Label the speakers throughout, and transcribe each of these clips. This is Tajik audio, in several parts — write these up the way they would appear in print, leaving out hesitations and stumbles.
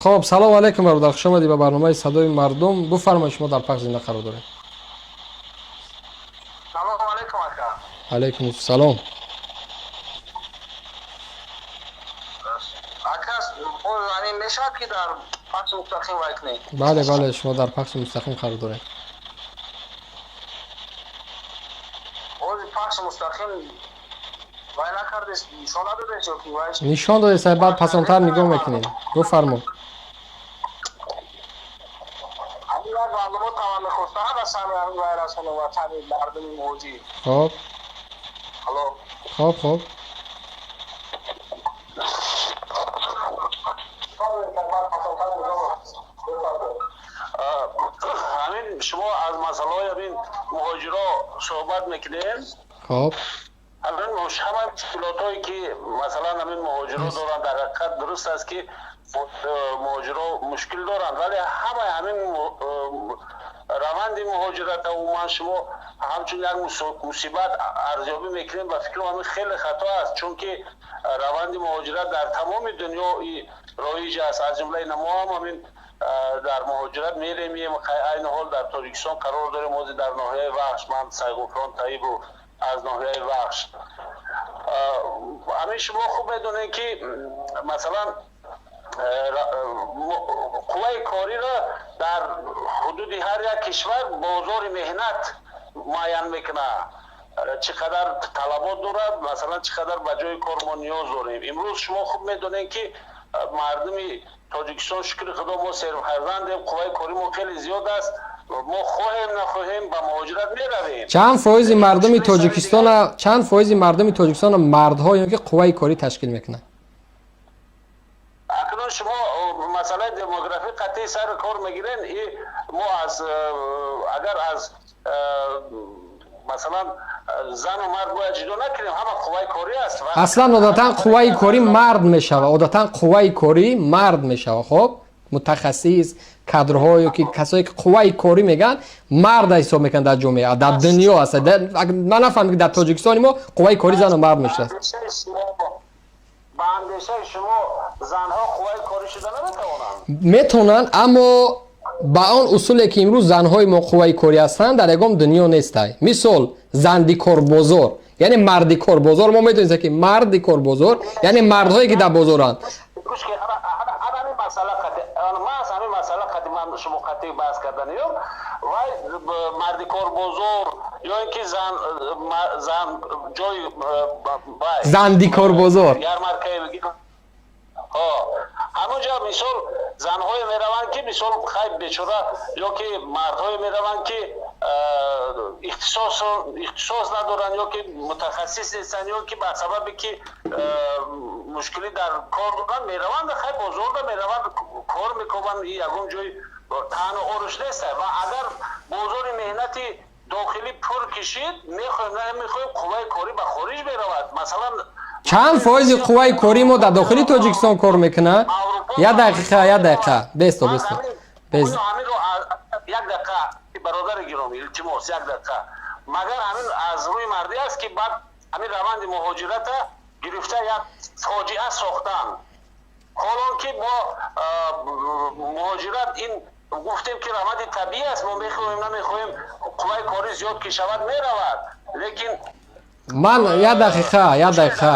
Speaker 1: Хоб, салом алейкум, бародар, хуш омадӣ ба барномаи «Садои мардум». Буфармоед, шумо дар пахш зинда қарор доред.
Speaker 2: Салом алейкум, ака.
Speaker 1: Алейкум салом.
Speaker 2: Ака, боз мешавад, ки дар пахши мустақим вай кунед?
Speaker 1: Бале, бале, шумо дар пахши мустақим қарор доред.
Speaker 2: Бози пахши мустақим вай накардес, нишон надодес ё ки вай?
Speaker 1: Нишон додеса, баъд пасонтар нигоҳ мекунем. Буфармо.
Speaker 2: Ҳамин як маълумот ҳама мехостам аз сами ҳамин вай расонам ва сами мардуми муҳоҷир.
Speaker 1: Хоб.
Speaker 2: Алло.
Speaker 1: Хоб, хоб.
Speaker 3: Ҳамин шумо аз масъалаҳои ҳамин муҳоҷиро суҳбат мекунем.
Speaker 1: Хоб.
Speaker 3: Ҳамин ҳама мушкилотҳое, ки масалан ҳамин муҳоҷиро доранд, дар ҳақиқат дуруст аст, ки муҳоҷиро мушкил доранд, вале ҳамаи ҳамин раванди муҳоҷирата умуман шумо ҳамчун як мусибат арзёбӣ мекунем, ба фикрам, ҳамин хеле хато аст, чунки раванди муҳоҷират дар тамоми дунё роиҷ аст, аз ҷумлаи мо ҳам ҳамин дар муҳоҷират мерем. Айни ҳол дар Тоҷикистон қарор дорем, ҳозир дар ноҳияи Вахш. Ман Сайғуфрон Таибов аз ноҳияи Вахш. Ҳамин шумо хуб медонед, ки масалан қувваи кориро дар ҳудуди ҳар як кишвар бозори меҳнат муайян мекунад, чӣ қадар талабот дорад, масалан, чӣ қадар ба ҷои кор мо ниёз дорем. Имрӯз шумо хуб медонед, ки мардуми Тоҷикистон, шукри Худо, мо серфарзандем, қувваи кори мо хеле зиёд аст, мо хоҳем нахоҳем ба муҳоҷират меравем.
Speaker 1: Чанд фоизи мардуми Тоҷикистона, чанд фоизи мардуми Тоҷикистона мардҳо ё ки қувваи корӣ ташкил мекунанд?
Speaker 3: Акнун шумо масъалаи демографӣ қатъи сари кор мегирен. И мо аз агар аз масалан зану мард бояд ҷудо накунем, ҳама қувваи корӣ аст.
Speaker 1: Аслан одатан қувваи корӣ мард мешавад, одатан қувваи корӣ мард мешавад. Хоб, мутахассис, кадрҳо ё ки касое ки қувваи корӣ мегӯянд, марда ҳисоб мекунанд дар ҷомеа, дар дунё аст. Ман нафаҳмем, ки дар Тоҷикистони мо қувваи корӣ зану мард мешудааст.
Speaker 3: Ба андешаи шумо, занҳо қувваи корӣ шуда наметавонанд?
Speaker 1: Метавонанд, аммо ба он усуле, ки имрӯз занҳои мо қувваи корӣ ҳастанд, дар ягон дунё нестай. Мисол, зандикорбозор, яъне марди корбозор, мо медонем, ки марди корбозор, яъне мардҳое, ки дар бозоранд.
Speaker 3: Ман ҳамин масъала қати ман шумо қатъи баҳс карданиём. Вай марди корбозор ё ин ки зан ҷои вай
Speaker 1: Зандикорбозор.
Speaker 3: Ярмаркаи ҳамонҷа, мисол, занҳое мераванд, ки мисол, хай, бечора, ё ки мардҳое мераванд, ки ихтисос надоранд ё ки мутахассис нестанд, ё ки ба сабабе ки мушкилӣ дар кор доранд, мераванд, хай, бозорда мераванд, кор мекобанд. Ягон ҷои таъну оруш нест. Ва агар бозори меҳнати дохилӣ пур кишид, мехоҳем намехоҳем, қувваи корӣ ба хориҷ меравад, масалан.
Speaker 1: Чанд фоизи қувваи корӣ мо дар дохили Тоҷикистон кор мекунад? Як дақиқа, як дақиқа, бесто, бесто.
Speaker 3: Як дақиқа, бародари гиромӣ, илтимос, як дақиқа. Магар ҳамин аз рӯи мардӣ аст, ки баъд ҳамин раванди муҳоҷирата гирифта як фоҷиа сохтан, ҳолон ки мо муҳоҷират ин гуфтем, ки раванди табиӣ аст, мо мехоҳем намехоҳем, қувваи корӣ зиёд ки шавад, меравад, лекин
Speaker 1: Ман як дақиқа, як дақиқа,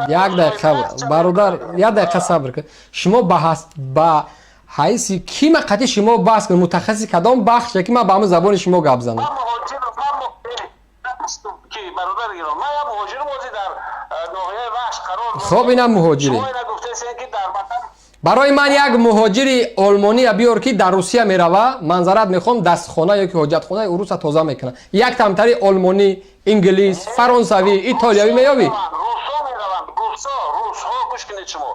Speaker 1: як дақиқа, бародар, як дақиқа сабр кун. Шумо ба ҳайси ки ма қатъи шумо баҳс кунам? Мутахассиси кадом бахш, ки ман ба ҳамн забони шумо гап занам?
Speaker 3: Ман муҳоҷир, ки бародари гиром, ман як муҳоҷирам, ҳозир дар ноҳияи Вахш қарор.
Speaker 1: Хоб, инам муҳоҷире.
Speaker 3: Шумо ина гуфтесен, ки дар ватан
Speaker 1: Барои ман як муҳоҷири олмония биёр, ки дар Русия мерава, манзарат мехоҳам, дастхона ё ки ҳоҷатхонаи уруса тоза мекунад. Як тамтари олмонӣ, инглис, фаронсавӣ, итолиявӣ меёбӣ?
Speaker 3: Русҳо мераванд, русҳо, русҳо, гӯш кунед шумо.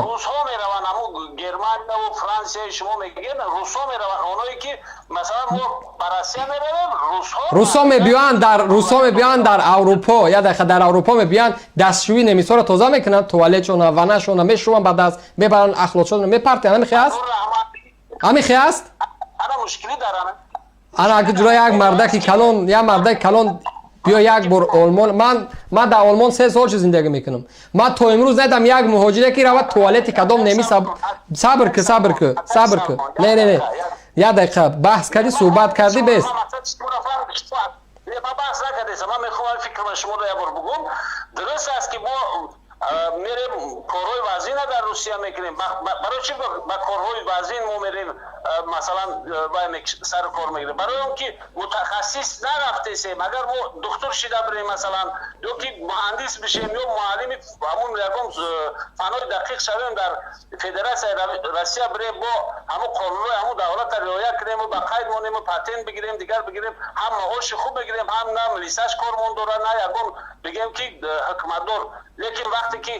Speaker 3: Русҳо мераванд, ҳамун Германияву Франсияи шумо мегӯед, русҳо мераванд, оное ки масалан мо ба Россия меравем, русҳо.
Speaker 1: Русҳо мебиёянд дар Аврупо, як дақиқа, дар Аврупо мебиёянд, дастшӯи немисҳоро тоза мекунанд, туалетшона, ванашона мешӯванд, ба даст мебаранд, ахлотшона мепартиянд. Ҳамихе аст, ҳамихе аст.
Speaker 3: Ана мушкилӣ дар
Speaker 1: Ана ҷура як мардаки калон, як мардаки калон. Биё як бор Олмон. Ман дар Олмон 3 сол чи зиндагӣ мекунам. Ман то имрӯз надидам як муҳоҷире, ки равад туалети кадом неми. Сабр ки, сабр ки, сабр ки. Не, не, не, як дақиқа. Баҳс кардӣ, суҳбат кардӣ, бес.
Speaker 3: Ман баҳс накардесам, ман мехоҳам фикри шуморо як бор бугум. Дуруст аст, ки мо мерем, корҳои вазина дар Русия мекунем. Барои чӣ ба корҳои вазин мо мерем, масалан, сару кор мегирем? Барои он ки мутахассис нарафтесем. Агар мо духтур шида бирем, масалан, ё ки муҳандис бишем, ё муаллими ҳамун ягон фанҳои дақиқ шавем, дар Федератсияи Россия бирем, бо ҳамун қонунҳои ҳамун давлатро риоя кунему, ба қайд монему, патент бигирем, дигар бигирем, ҳам маоши хуб мегирем, ҳам на милисаш кормон дорад, на ягон, бигем, ки ҳукуматдор. Лекин вақте ки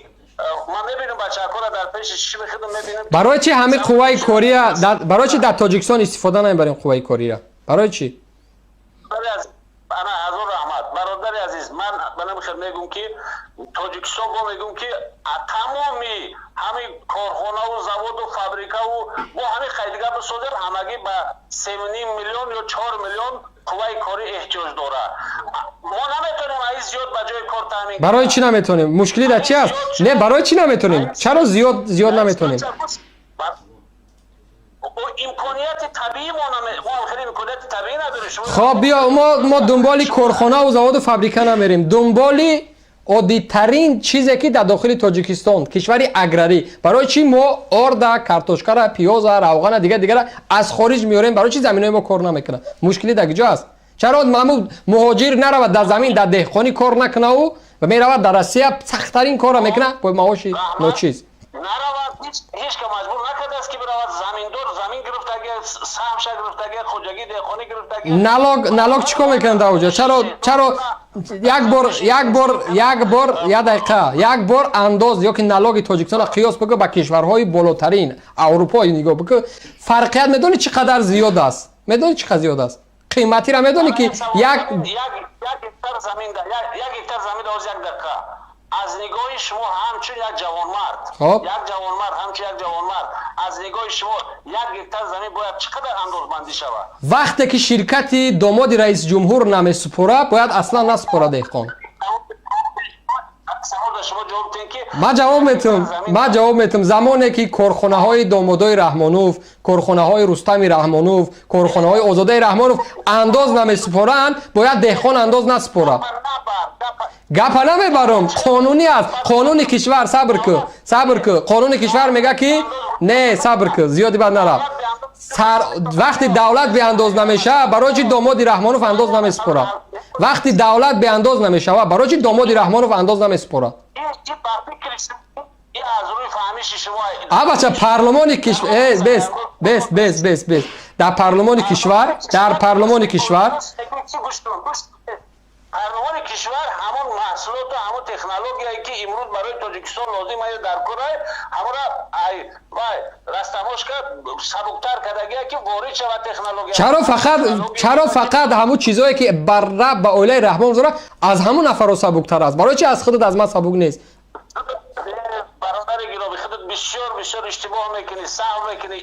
Speaker 3: ман мебинам бачаҳакора дар пеши чишми худам мебинам.
Speaker 1: Барои чи ҳамин қувваи кория, барои чи дар Тоҷикистон истифода намебарем қувваи кория? Барои чӣ?
Speaker 3: Ана, ҳазор раҳмат, бародари азиз. Ман ба намихел мегӯм, ки Тоҷикистон бо мегӯм, ки тамоми ҳамин корхонаву заводу фабрикаву бо ҳамин хайдига бисозем, ҳамагӣ ба 3,5 миллион ё 4 миллион қувваи корӣ эҳтиёҷ дорад. Мо наметонем аи зиёд ба ҷои кор таъмин.
Speaker 1: Барои чӣ наметонем? Мушкилӣ дар чи аст? Не, барои чӣ наметонем? Чаро зиёд наметонем?
Speaker 3: Имконияти табиӣ мо хеле имконияти табиӣ надорем.
Speaker 1: Хоб, биё, мо дунболи корхонаву заводу фабрика намерем, дунболи оддитарин чизе, ки дар дохили Тоҷикистон, кишвари аграрӣ. Барои чӣ мо орда, картошкара, пиёза, равғана, дигар дигара аз хориҷ меорем? Барои чӣ заминои мо кор намекунад? Мушкилӣ дар куҷо аст? Чаро маъмул муҳоҷир наравад дар замин, дар деҳқонӣ кор накунаву ва меравад дар Россия, сахттарин корро мекунад бо маоши ночиз?
Speaker 3: Наравад, ҳеч ка маҷбур накардааст, ки биравад. Заминдор замин гирифтаги, саҳмша гирифтаги, хоҷагии деҳқонӣ гирифтаги.
Speaker 1: Налог чӣ кор мекунад дар оҷо? Чаро як бор, як дақиқа, як бор андоз ё ки налоги Тоҷикистонро қиёс бикун ба кишварҳои болотарин Аврупо, нигоҳ бикун, фарқият медонӣ чӣ қадар зиёд аст? Медонӣ, чӣ қадар зиёд аст? Қиматиро медонӣ, ки як
Speaker 3: Як гектар замин, як гектар замин, оз як дақиқа, аз нигоҳи шумо ҳамчун як ҷавонмард, як ҷавонмард, ҳамчун як ҷавонмард, аз нигоҳи шумо як гектар замин бояд чӣ қадар андозбандӣ шавад?
Speaker 1: Вақте ки ширкати домоди раисҷумҳур намесупора, бояд аслан насупора деҳқон. Ман ҷавоб метавам, ман ҷавоб метавам. Замоне ки корхонаҳои домодои Раҳмонов, корхонаҳои Рустами Раҳмонов, корхонаҳои Озодаи Раҳмонов андоз намесупоранд, бояд деҳқон андоз насупора. Гапа намебарам, қонунӣ аст, қонуни кишвар. Сабр ку, сабр ку. Қонуни кишвар мега, ки не, сабр ку, зиёди бад нарафт. Вақти давлат беандоз намешавад, барои чи домоди Раҳмонов андоз намесупорад? Вақти давлат беандоз намешавад, барои чи домоди Раҳмонов андоз намесупорад? А, бача, парлумони кишвар, э, бес, бес, бес, бес, бес. Дар парлумони кишвар, дар парлумони кишвар.
Speaker 3: Парлумони кишвар ҳамон маҳсулоту ҳамон технологияе, ки имрӯз барои Тоҷикистон лозим аю, дар кора, ҳамора ай вай растаможка сабуктар кардагия, ки ворид шавад технология.
Speaker 1: Чаро фақат ҳамун чизое, ки бар ба оилаи Раҳмон дора, аз ҳамун нафаро сабуктар аст? Барои чи аз худат, аз ман сабук нест?
Speaker 3: Бародари гиромӣ, худат бисёр бисёр иштибоҳ мекунӣ, саҳв мекунӣ.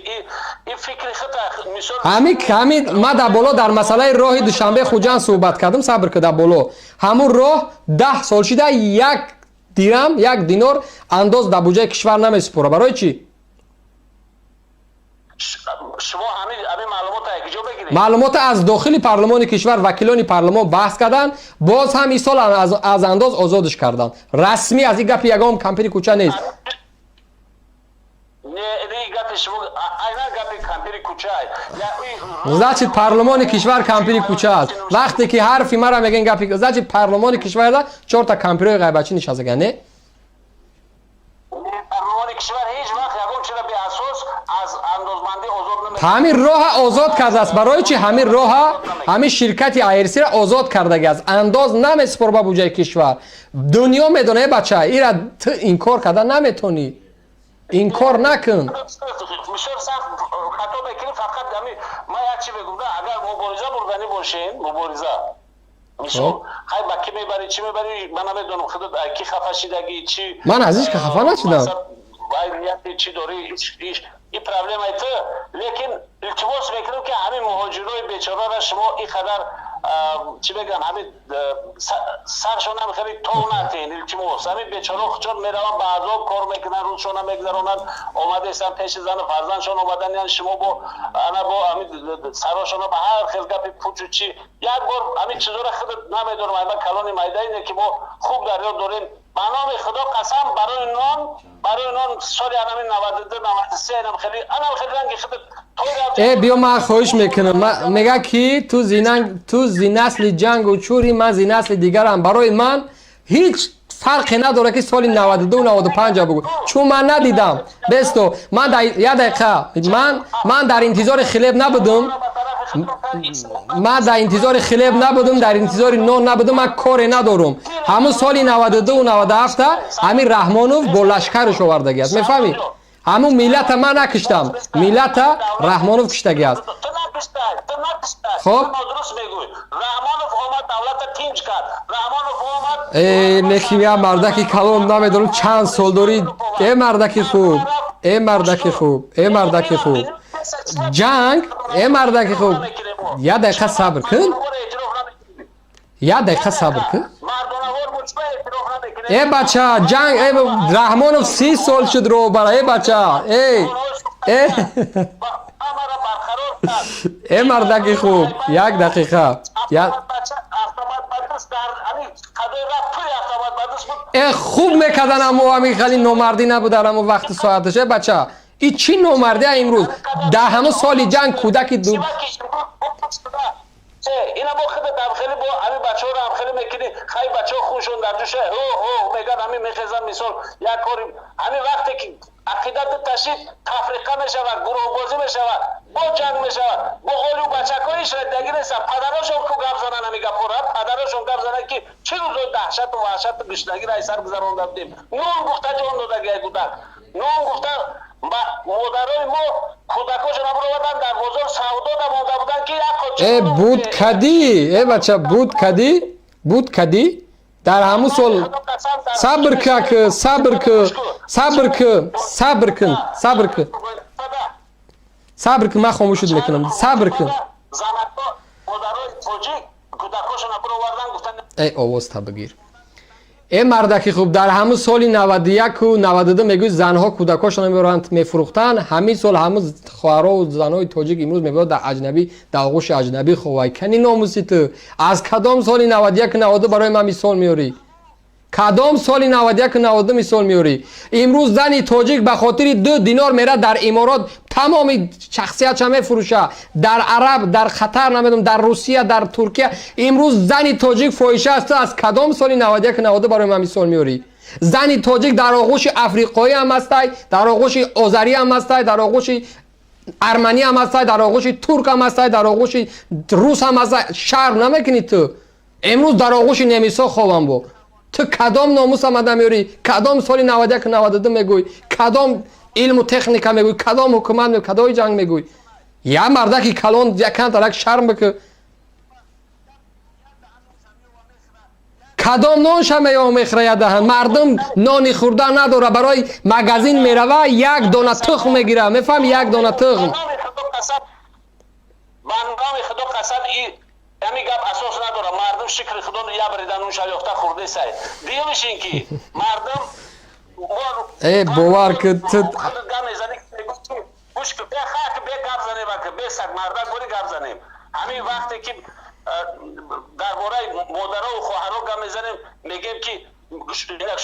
Speaker 3: И фикри худ мисол.
Speaker 1: Ҳами ма дар боло дар масъалаи роҳи Душанбе Хуҷанд суҳбат кардам. Сабр ки, дар боло ҳамун роҳ 10 сол шида, як дирам, як динор андоз дар буҷаи кишвар намесупора. Барои чӣ?
Speaker 3: Шумо ҳамин маълумотро якҷо бигиред.
Speaker 1: Маълумота аз дохили парлумони кишвар, вакилони парлумон баҳс карданд. Боз ҳам ин сол аз андоз озодш карданд расмӣ. Аз ин гапи ягон кампири кӯча нест.
Speaker 3: Не, гапи шумо айнан гапи кампири кӯча.
Speaker 1: Значит, парлумони кишвар кампири кӯча аст. Вақте ки ҳарфи мара мегӯен, гапи, значит, парлумони кишварда чорта кампирои ғайбатчӣ нишастаган, не?
Speaker 3: Парлумони кишвар ҳеҷ вақт ягон чизро беасос аз андозбандӣ озод намекунад.
Speaker 1: Ҳамин роҳа озод кардааст. Барои чи ҳамин роҳа, ҳамин ширкати АРСра озод кардагиаст, андоз намесупор ба буҷаи кишвар? Дунё медона, бача, ира ту инкор карда наметонӣ, инкор накун.
Speaker 3: Бисёр сахт хато мекунӣ. Фақат ами ман як чи мегӯм: агар мубориза бурданӣ бошем, мубориза, мисол, хай, ба ки мебарӣ, чӣ мебарӣ, ман намедонам, худат ки хафа шидагӣ, чи.
Speaker 1: Ман аз ҳеҷ ка хафа нашудам.
Speaker 3: Нияти чӣ дорӣ, и проблемаи ту. Лекин илтимос мекунам, ки ҳамин муҳоҷирои бечораро шумо ин қадар Чӣ мегӯянд, ҳамин саршонам хеле тов натен, илтимос. Ҳамин бечора хучон мераванд, ба азоб кор мекунанд, рӯзшона мегузаронанд, омадаистанд пеши зану фарзандшон омадан, яъне шумо бо ана бо ҳамин сарошона ба ҳар хел гапи пучу чӣ. Як бор ҳамин чизоро худат намедонам, ама калони майдаине ки мо хуб дар ёд дорем. Ба номи Худо қасам, барои нон соли анами 92, 93 анам хеле анам хеле ранги худат.
Speaker 1: Э, биё, ман хоҳиш мекунам. Мега ки ту зи насли ҷангу чӯри, ман зи насли дигарам. Барои ман ҳеҷ фарқе надорад, ки соли 92, 95 бугӯ, чун ман надидам. Бесто, ман як дақиқа, ман дар интизори хлеб набудум, ман дар интизори хлеб набудум, дар интизори нон набудум, ман коре надорум. Ҳамун соли 92, 97 ҳамин Раҳмонов бо лашкарш овардагӣ аст, мефаҳмӣ? Ҳамун миллата ман накиштам, миллата Раҳмонов киштагӣ аст.
Speaker 3: Хоб,
Speaker 1: э, неки я мардаки калон, намедонам чанд сол дорӣ. Э, мардаки хуб, э, мардаки хуб, э, мардаки хуб, ҷанг, э, мардаки хуб, як дақиқа сабр кун, як дақиқа сабр кун. Э, бача, ҷанг, э, Раҳмонов 30 сол шуд роҳбара. Э, бача, э, э, э, мардаки хуб, як дақиқа. Э, хуб мекардан, амо ҳамин хали номардӣ набуд дар ҳамон вақти соаташ. Э, бача, и чӣ номардия имрӯз дар ҳамон соли ҷанг кӯдаки ду
Speaker 3: Ина бо худат ҳамхеле, бо ҳамин бачаҳоро ҳамхеле мекунӣ. Хай, бачаҳо хушон дар ҷуша ҳо ҳо мегӯянд, ҳамин мехезанд. Мисол, як кори ҳамин вақте ки ақидату ташид, тафриқа мешавад, гурӯҳбозӣ мешавад, бо ҷанг мешавад. Бо олю бачакҳои шреддагӣ нестанд, падарошон ку гап зананд, ҳамин гапҳоро падарошон гап зананд, ки чӣ рӯзои даҳшату ваҳшату гушнагиро аз сар гузаронда будем. Нон гуфта ҷон додагиай кӯдак, нон гуфта модарои мо кӯдакошон баровардан, дар бозор савдо дамонда буданд, ки як
Speaker 1: Э, буд кадӣ, э, бача, буд кадӣ, буд кадӣ дар ҳамун сол. Сабр как, сабр ку, сабр ку, сабр кун, сабр кун, сабр кун, ман хомӯшуд мекунам, сабр кун. Эй, овоз та бигир. Э, мардаки хуб, дар ҳамун соли 91-у 92 мегӯй занҳо кӯдакошонро мебаранд, мефурӯхтанд. Ҳамин сол ҳамун хоҳарову занҳои тоҷик имрӯз мебарад дар аҷнабӣ, дар оғӯши аҷнабӣ ховай. Кани номуси ту? Аз кадом соли 91, 92 барои ман мисол меёрӣ? Кадом соли 91, 92 мисол меёрӣ? Имрӯз зани тоҷик ба хотири 2 динор мерад дар Иморот, тамоми шахсиятша мефурӯша, дар Араб, дар Қатар, намедонам, дар Русия, дар Туркия. Имрӯз зани тоҷик фоҳиша аст. Ту аз кадом соли 91, 92 барои ман мисол меёрӣ? Зани тоҷик дар оғӯши африқоӣ ҳам ҳастай, дар оғӯши озарӣ ҳам ҳастай, дар оғӯши арманӣ ҳам ҳастай, дар оғӯши турк ҳам ҳастай, дар оғӯши рус ҳам ҳастай. Шарм намекунӣ ту? Имрӯз дар оғӯши немисо хобам. Бо ту кадом номус омада меёрӣ? Кадом соли 91, 92 мегӯй? Кадом илму техника мегӯй? Кадом ҳукумат мегӯй? Кадои ҷанг мегӯй? Я мардаки калон, якантарак шарм бикӯ. Кадом нонша меомехра ядаҳан? Мардум нони хӯрдан надора, барои магазин мерава, як дона тухм мегира, мефаҳми? Як дона тухм.
Speaker 3: Ба номи Худо қасам, ҳамин гап асос надорад. Мардум, шукри Худо, ябрида нунша ёфта хӯрдесай. Дуюмиш ин ки мардум
Speaker 1: Э, бовар ки ту
Speaker 3: гап мезанӣ, гӯш ку, бе хак, бе гап занем, ака, бе саг мардак бори гап занем. Ҳамин вақте ки дар бораи модарову хоҳаро гап мезанем, мегӯем ки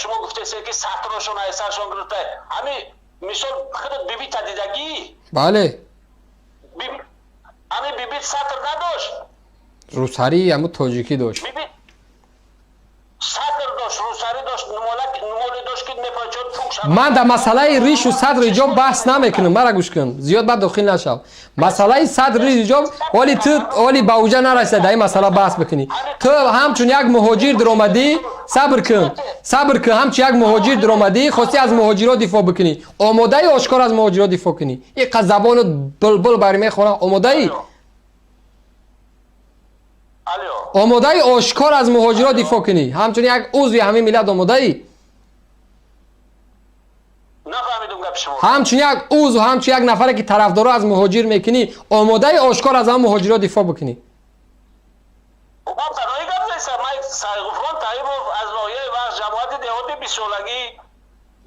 Speaker 3: шумо гуфтесед, ки сатрошон ай саршон гирифта. Ҳамин мисол, худат бибита дидагӣ?
Speaker 1: Бале.
Speaker 3: Ҳамин бибит сатр надошт?
Speaker 1: Русарӣ ҳамун тоҷикӣ дошт.
Speaker 3: Сатр дошт, русарӣ дошт, нумоле дошт, ки мепачод.
Speaker 1: Ман дар масъалаи ришу садр ҳиҷоб баҳс намекунам. Мара гӯш кун, зиёд бад дохил нашав. Масъалаи садр, риш, ҳиҷоб оли ту оли ба уҷа нарасида дар ин масъала баҳс бикунӣ. Ту ҳамчун як муҳоҷир даромадӣ. Сабр кун, сабр кун. Ҳамчун як муҳоҷир даромадӣ, хости аз муҳоҷиро дифоъ бикунӣ. Омодаи ошкор аз муҳоҷиро дифоъ кунӣ? Иқа забону булбул бари мехонам. Омодаӣ? Омодаи ошкор аз муҳоҷиро дифоъ кунӣ? Ҳамчун як узви ҳамин миллат омодаӣ? Ҳамчун як узв, ҳамчун як нафаре ки тарафдоро аз муҳоҷир мекунӣ, омодаи ошкор аз ҳамн муҳоҷиро дифоъ бикунӣ?
Speaker 3: Сайғуфрон Таибов аз ноҳияи Вахш, ҷамоати деҳоти Бисолагӣ,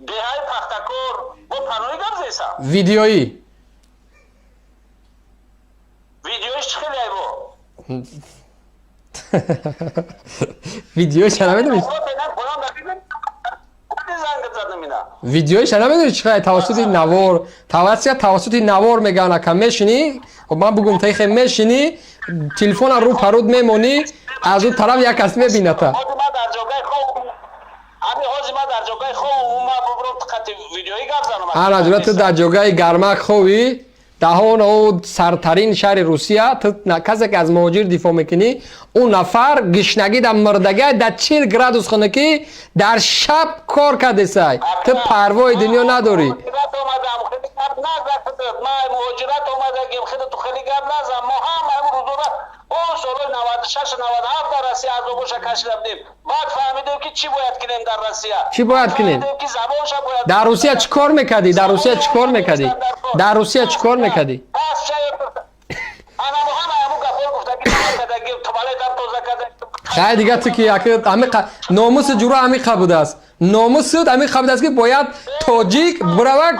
Speaker 3: деҳаи Пахтакор, бо паноҳӣ гап зесам.
Speaker 1: Видеоӣ.
Speaker 3: Видеоиш чӣ хеле айбо?
Speaker 1: Видеоиша намедонӣ? Видеоиша намедонӣ чӣ хеле? Тавассути навор, тавассути навор мегӯянд, ака, мешинӣ, хоб ман бугум, таихе мешинӣ, телефона рӯ паруд мемонӣ, аз ӯ тараф як кас мебината. Ана ҷура ту дар ҷогаи гармак ховӣ, даҳон ӯ сартарин шаҳри Русия, ту касе ки аз муҳоҷир дифоъ мекунӣ, ӯ нафар гишнагӣ дар мурдагай дар 40 градус хунукӣ дар шаб кор кардесай, ту парвои дунё надорӣ.
Speaker 3: Муҳоҷират омадагим, хеле ту хеле гап назан. Мо ҳама ҳамун рӯзора о солҳои 96, 97 дар Россия азобоша кашида будем. Баъд фаҳмидем, ки чӣ бояд кунем дар Россия.
Speaker 1: Чӣ бояд кунем?
Speaker 3: Ки забонша бояд.
Speaker 1: Дар Русия чӣ кор мекардӣ? Дар Русия чӣ кор мекардӣ? Дар Русия чӣ кор мекардӣ? Хай, дига ту ки амиқа номуси ҷура амиқа будааст, номусут амиқа будааст, ки бояд тоҷик биравад.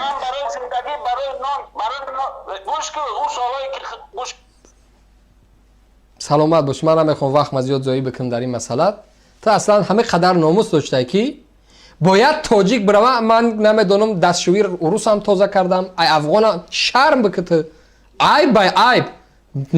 Speaker 1: Саломат бош, ман намехоҳам вақтма зиёд зоӣ бикунам дар ин масъала. Ту аслан ҳама қадар номус доштае, ки бояд тоҷик бирава. Ман намедонам, дастшӯӣ урусам тоза кардам, ай афғонам, шарм бикӣ ту, айб бай айб,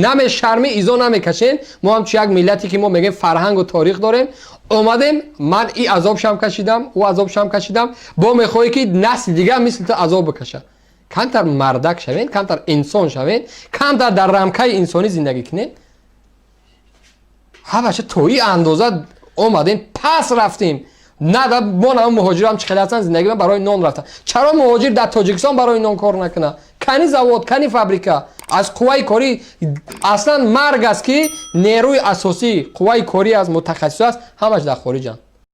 Speaker 1: намешармӣ, изо намекашен. Мо ҳамчун як миллате, ки мо мегӯем фарҳангу торих дорем, омадем, ман и азобшам кашидам, ӯ азобшам кашидам, бо мехоҳӣ, ки насли дигар мисли ту азоб бикашад. Камтар мардак шавен, камтар инсон шавен, камтар дар рамкаи инсонӣ зиндагӣ кунен. Ҳа бача, то и андоза омадем, пас рафтем. На мо на муҳоҷирам чӣ хеле ҳастанд, зиндагӣ барои нон рафтан. Чаро муҳоҷир дар Тоҷикистон барои нон кор накунад? Кани завод, кани фабрика? Аз қувваи корӣ аслан марг аст, ки нерӯи асосӣ, қувваи корӣ аст, мутахассис аст, ҳамаш дар хориҷанд.